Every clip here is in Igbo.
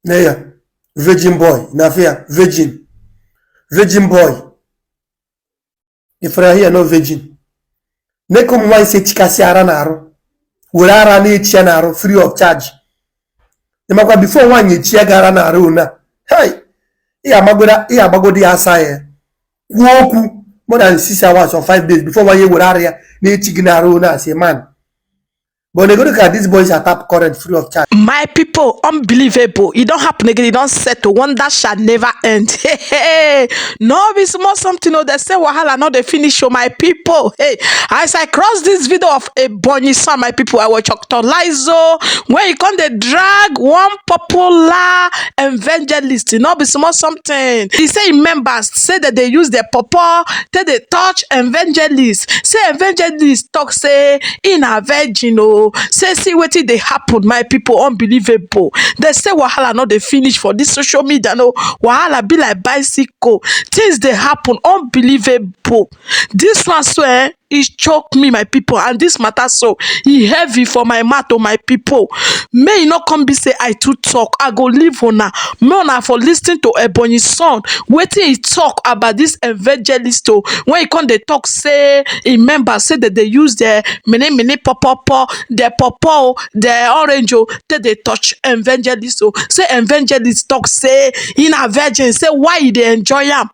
Nee ya, virgin boy na afọ ya, virgin, virgin boy ifere ahụ ya, no virgin. Neke ụmụ nwaanyị si echikasị ara n'arụ, were ara na-echi ya n'arụ free of charge. Ịmakwa before nwaanyị echi ya gara n'arụ una, hey, ị ga-agbagodi ya, asa ya, kwuo okwu more than 6 hours or 5 days before nwaanyị were ara ya na-echi gị n'arụ una as a man. But negodi ka these boys are tap current free of charge. My people, unbelievable. E don happen again. E don settle. Wonder shall never end. Hey, hey. No be small something o. They say wahala no dey finish o, my people. Hey, as I cross this video of Ebonyi Son, my people, I was choctolize o when e come dey drag one popular evangelist. E no be small something. E say im members say that they use their pawpaw take dey touch evangelist. Say evangelist talk say e na virgin o. Say see wetin dey happen, my people. Unbelievable. They say wahala no dey finish for this social media. No wahala be like bicycle. Things dey happen. Unbelievable. This one so, e choke me, my people. And this matter so, e heavy for my mouth o. My people, may e no come be say I too talk. I go leave una, make una for listen to Ebonyi Son, wetin e talk about this evangelist o, when e come dey talk say im members say dem dey use their mini mini popopo, their pawpaw o, their orange o, take dey touch evangelist o. Say evangelist talk say e na virgin. Say why e dey enjoy am?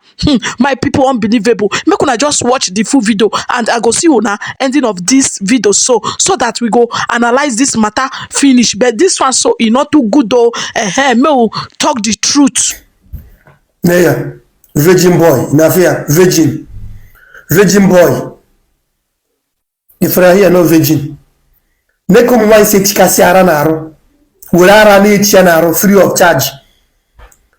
My people, unbelievable. Make una just watch the full video and I go see una ending of this video, so that we go analyse this matter finish. But this one so, e no too good o. Make we talk the truth. Nee ya, virgin boy na afọ ya, virgin, virgin boy ifere ahụ ya, no virgin. Neke ụmụ nwaanyị si echikasị ara n'arụ, were ara na-echi ya n'arụ free of charge.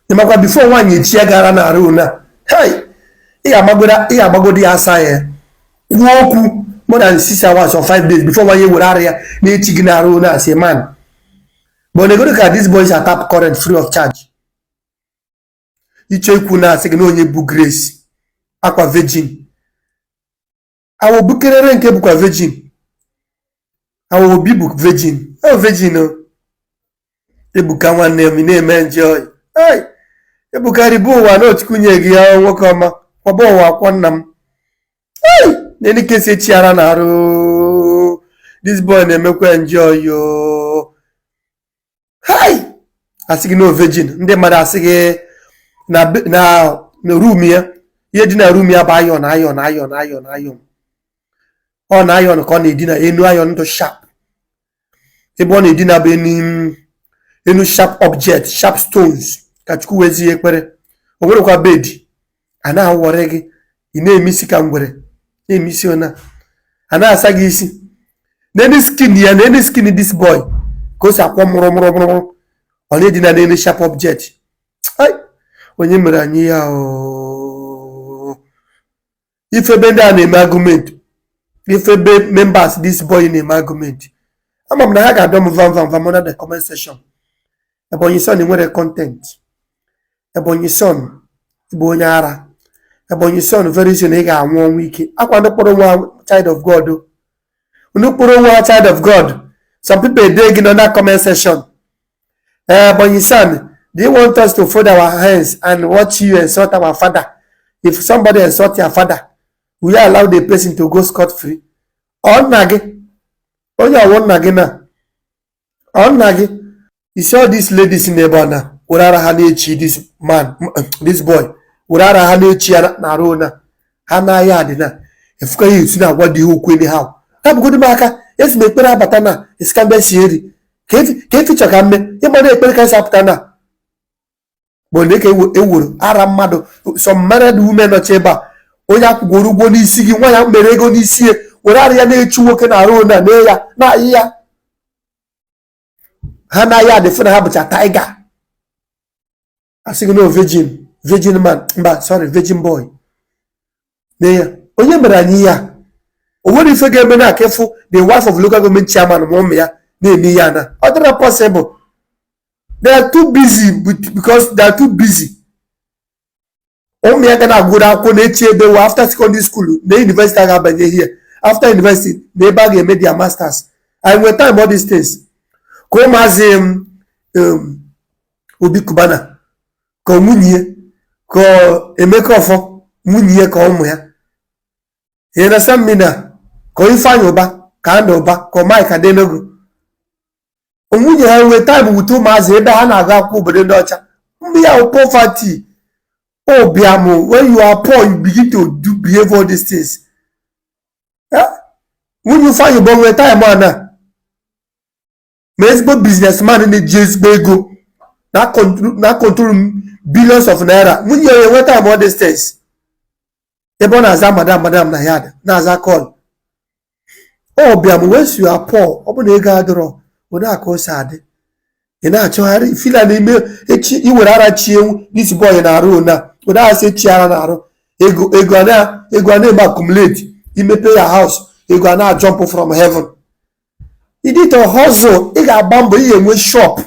Ịmakwa before nwaanyị echi ya gara n'arụ una, hey, ị ga-agbagodi ya, asa ya, kwuo okwu more than 6 hours or 5 days before nwaanyị were ara ya na-echi gị n'arụ una as a man. But negodi ka these boys are tap current free of charge. Iche ikwu na-asị gị na onye bụ Grace akwa virgin awo bukerere nke bụkwa virgin, awo obi bụ virgin o, virgin o. Ebuka nwanne m, ị na-eme enjoy. Hey, Ebuka, ribe ụwa na otukwunye gị ya. Nwoke ọma, kwaba ụwa akwọ nna m. Hey, na esi echi ara na arụ. This boy na-emekwa enjoy o. Hey, asị gị na virgin. Ndị mmadụ asị gị na room ya, ihe dị na room ya bụ iron, iron, iron, iron, iron. Ọ na iron ka ọ na-edina, enu iron dị sharp. Ebe ọ na-edina bụ enu enu sharp object, sharp stones. Ka Chukwu wezie ekpere. O nwerekwa bed a na-awọrị gị, ị na-eme isi ka ngwere na-eme isi ona a na-asa gị isi. N'elu skin ya, n'elu skin this boy, ka o si akwọ mụrụ mụrụ mụrụ. Ọ na-edina n'elu sharp object. Ai, onye mere anyị ya ooo? Ifebe ndị a na-eme argument, ifebe members this boy na-eme argument, ama m na ha ga-adọ m vam vam vam under the comment section. Ebonyi Son nwere content. Ebonyi Son bụ onye ara. Ebonyi Son, very soon ị ga-anwụ ọnwụ ike. Akwa ndị kpọrọ nwa child of God o. Ndị kpọrọ nwa child of God, some people ede gị na comment section, "Ebonyi Son, do you want us to fold our hands and watch you insult our father? If somebody insult your father, will you allow the person to go scot free?" Ọ nna gị, onye ọwụ nna gị na ọ nna gị. You see all these ladies n'ebe a na were ara ha na-echi this man, this boy, were ara ha na-echi ya na-arụ na ha na-aya adị na efuka ya esi na-agwa dị ihe okwu anyhow. Hapụgodu m aka. Esi m ekpere abata na esikamba si eri ka eficha ka mme ịgbado ekpere ka esi apụta na bụ na ka ewuru ara mmadụ. Some married women nọcha ebe a, onye akwụgoro ụgwọ n'isi gị, nwa ya mere ego n'isi ya, were ara ya na-echu nwoke na arụ na na ya na-ayị ya ha na ya adịfụ na ha bụcha tiger. Asị gị no virgin, virgin man, mba, sorry, virgin boy. Nee ya, onye mere anyị ya? O nwere ife ga-eme na aka ịfụ the wife of local government chairman ma ụmụ ya na-eme ya na ọ dịrọ possible. They are too busy because they are too busy. Ụmụ ya ga na-agụrụ akwụkwọ na-echi ebe wa after secondary school na university, a ga-abanye here after university na ebe a ga-eme their masters. I nwere time all these things ka ụmụazị m Obi Cubana ka nwunye, ka Emeka Ọfọ nwunye, ka ụmụ ya. You understand me? Na ka Ifeanyi Ụba, ka Andy Ụba, ka Mike Adenugu nwunye ha nwee time wute ụmụazị ebe ha na-agụ akwụkwọ obodo ndị ọcha. Mgbe ya poverty, ụbịam, when you are poor, you begin to do behave all these things. Nwunye Ifeanyi Ụba nwee time a na ma ezigbo businessman na-eji ezigbo ego na control billions of naira, nwunye ya enwe time all these things ebe ọ na-aza madam, madam na yard, na-aza call? Ụbịam, once you are poor, ọ bụ na ego adịrọ onye aka o si adị, ị na-achọgharị fila n'ime echi iwere ara chi ewu. This boy na-arụ ona onye asị echi ara na-arụ ego, ego a ego a na-eme accumulate. Imepe ya house, ego a na-jump from heaven. You need to hustle. Ị ga-agba mbọ, ị ga-enwe shop,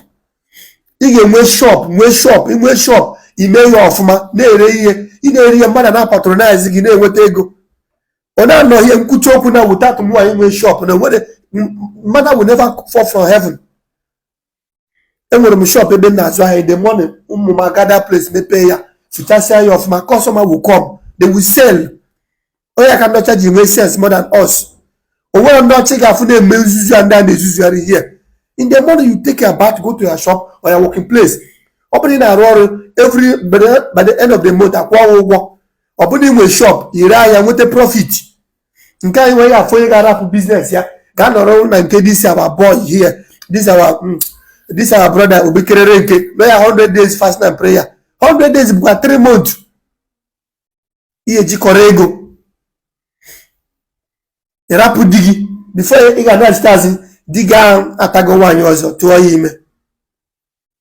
ị ga-enwe shop, nwee shop, inwe shop, ime ya ọfụma, na-ere ihe, ị na-ere ihe, mmadụ na-patronize gị, na-enweta ego. Ọ na-anọ ihe nkwuchi okwu na without mụnwa inwe shop na nwere mmadụ will never fall from heaven. Enwere m shop ebe m na-azụ ahịa. In the morning, ụmụ m agada place, mepee ya, fichasịa ya ọfụma, customer will come, they will sell. Onye ka ndị ọcha ji nwee sense more than us. O nwere ndị ọcha ị ga-afụ na-eme nzuzu a ndị a na-ezuzugharị here. In the morning, you take your bath, go to your shop or your working place. Ọ bụrụ ị na-arụ ọrụ, every by the end of the month, akwụọ ụgwọ. Ọ bụrụ inwe shop, ire ahịa, nweta profit. Nke anyị nweghị afọ, onye ga-arapụ business ya ga-anọrọ na nke this our boy here, this our brother Obikerere nke nọ ya 100 days fasting and prayer. 100 days bụkwa 3 months. Ihe jikọrọ ego, ịrapụ di gị. Before ị ga-anachite azụ, di gị ahụ atago nwaanyị ọzọ, tụọ ya ime.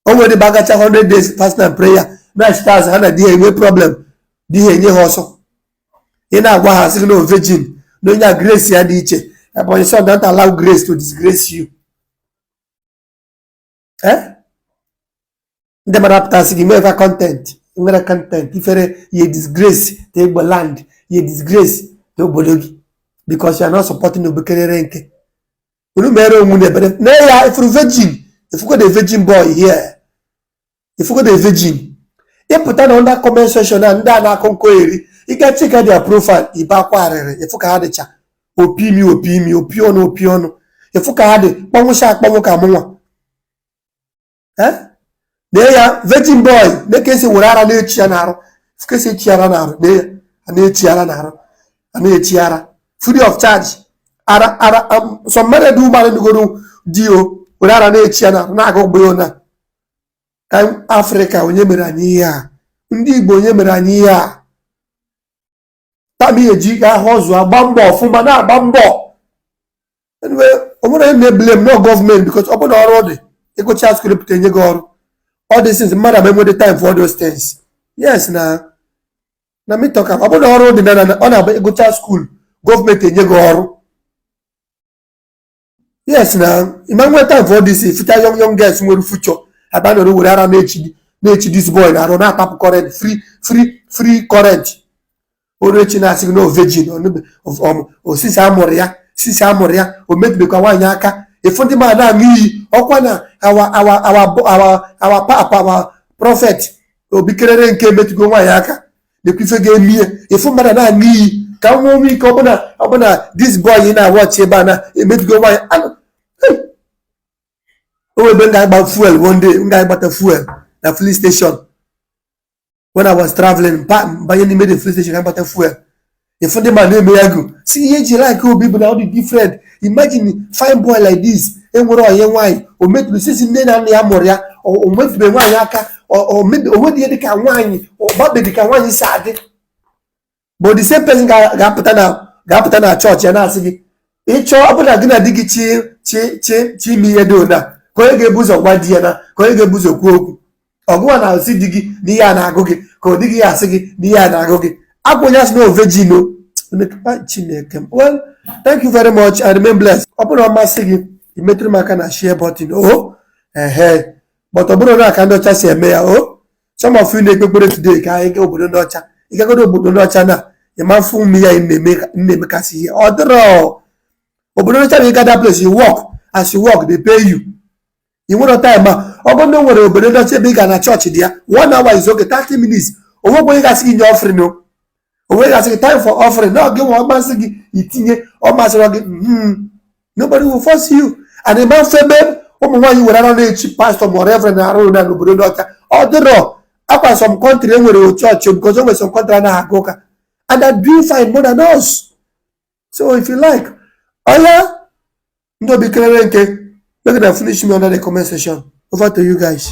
O nwere ebe agacha 100 days fasting and prayer, nachite azụ, ha na di ha enwe problem, di ha enye ha ọsọ. Ị na-agwa ha, sị gị na virgin na onye a grace ya dị iche. Ebonyi son, don't allow grace to disgrace you. Eh, ndị mmadụ apụtasị gị mee content, nwere content ifere ye disgrace to Igbo land, ye disgrace to obodo gị, because you are not supporting Obekerere nke unu mere onwe unu ebere na ya. Ifuru virgin, ifugo the virgin boy here, ifugo the virgin. Ịpụta na under comment section na ndị a na-akụ nkọ eri, ị ga check their profile, ibe akwa arịrị. Ịfụ ka ha dịcha opi imi, opi imi, opi ọnụ, opi ọnụ. Ịfụ ka ha dị kpọnwụcha akpọnwụ ka mụnwa. Lee ya, virgin boy, na ka esi were ara na-echi ya n'arụ, ka esi echi ara n'arụ. Lee ya, a na-echi ara n'arụ, a na-echi ara free of charge. Ara, ara, some married woman nugoro di o were ara na-echi ya n'arụ, na-agụ gbe na ka Afrịka. Onye mere anyị ihe a? Ndị Igbo, onye mere anyị ihe a? Tama ihe ji ga ahụ ọzụ, agba mbọ ọfụma, na-agba mbọ. Anyway, o nwere onye na-eblame no gọọmenti, because ọ bụ na ọrụ dị, ịgụcha school pụta, enye gị ọrụ. All these things, mmadụ ama enwede time for all those things. Yes, na me talk am. Ọ bụ na ọrụ dị na ọ na-agba, ịgụcha school, gọọmenti enye gị ọrụ. Yes, na ịma nwe time for all this. Future young young girls nwere future aba nọrọ were ara na-echi na-echi this boy na-arụ, na-atapụ current free, free, free current. Oru echi na-asị gị na virgin osisi amụrụ ya, sisi amụrụ ya, o metụbekwa nwaanyị aka. Ịfụ ndị mmadụ na-aṅụ iyi ọkwa na our papa, our prophet Obikerere nke emetụgo nwaanyị aka, nekwa ife ga-eme ihe. Ịfụ mmadụ na-aṅụ iyi ka nwa onwe ike ọbụna ọbụna this boy ị na-awọchi ebe a na-emetụgo nwaanyị. O ebe m ga-agba fuel one day, m ga-agbata fuel na filling station. When I was traveling, banye n'ime the filling station ka gbata fuel, ịfụ ndị mmadụ na-eme ya go si ihe eji like Obi bụ na ọ dị different. Imagine fine boy like this enwere onye nwaanyị o metụrụ sisi nne na nna ya mụrụ ya, o metụbe nwaanyị aka, o nwedị ihe dịka nwaanyị, ọ gbabeghị ka nwaanyị si adị. But the same person ga-apụta na chọọchị ya na-asị gị, ịchọọ ọbụna gị na di gị chi chi chi chi ime ihe dị ona, ka onye ga-ebu ụzọ gwa di ya, na ka onye ga-ebu ụzọ kwuo okwu ọgụwa na-asị di gị na ihe a na-agụ gị, ka ọ dịghị ya asị gị na ihe a na-agụ gị akwa onye asị na o virgin o. Chineke m. Well, thank you very much and remain blessed. Ọ bụrụ na ọ masị gị, ị metụrụ m aka na share button o. Ehe, but ọ bụrụ na aka ndị ọcha si eme ya o, some of you na-ekpe ekpere today ka anyị gaa obodo ndị ọcha. Ị gagodo obodo ndị ọcha na ịma fụ ụmụ ya na-emekasị ihe ọ dịrọ. Obodo ndị ọcha bụ ịga that place, you work, as you work, they pay you. Ị nwere time a. Ọ bụrụ na o nwere obodo ndị ọcha ebe ị ga na chọọchị dị ya, one hour is okay, 30 minutes. Onwekwa onye ga-asị gị nye offering o, onwe ga-asị gị time for offering na gị nwa. Ọ masị gị, itinye. Ọ masịrị gị, nobody will force you. And ịma mfe ebe ụmụ nwaanyị were ara na-echi pastọ ma reverend arụ na n'obodo ndị ọcha. Ọ dịrọ akwa some country enwere chọọchị, because o nwere some country anaghị aga ụka and they do fine more than us. So if you like, oya, ndị obi kelere nke, make una finish me under the comment section. Over to you guys.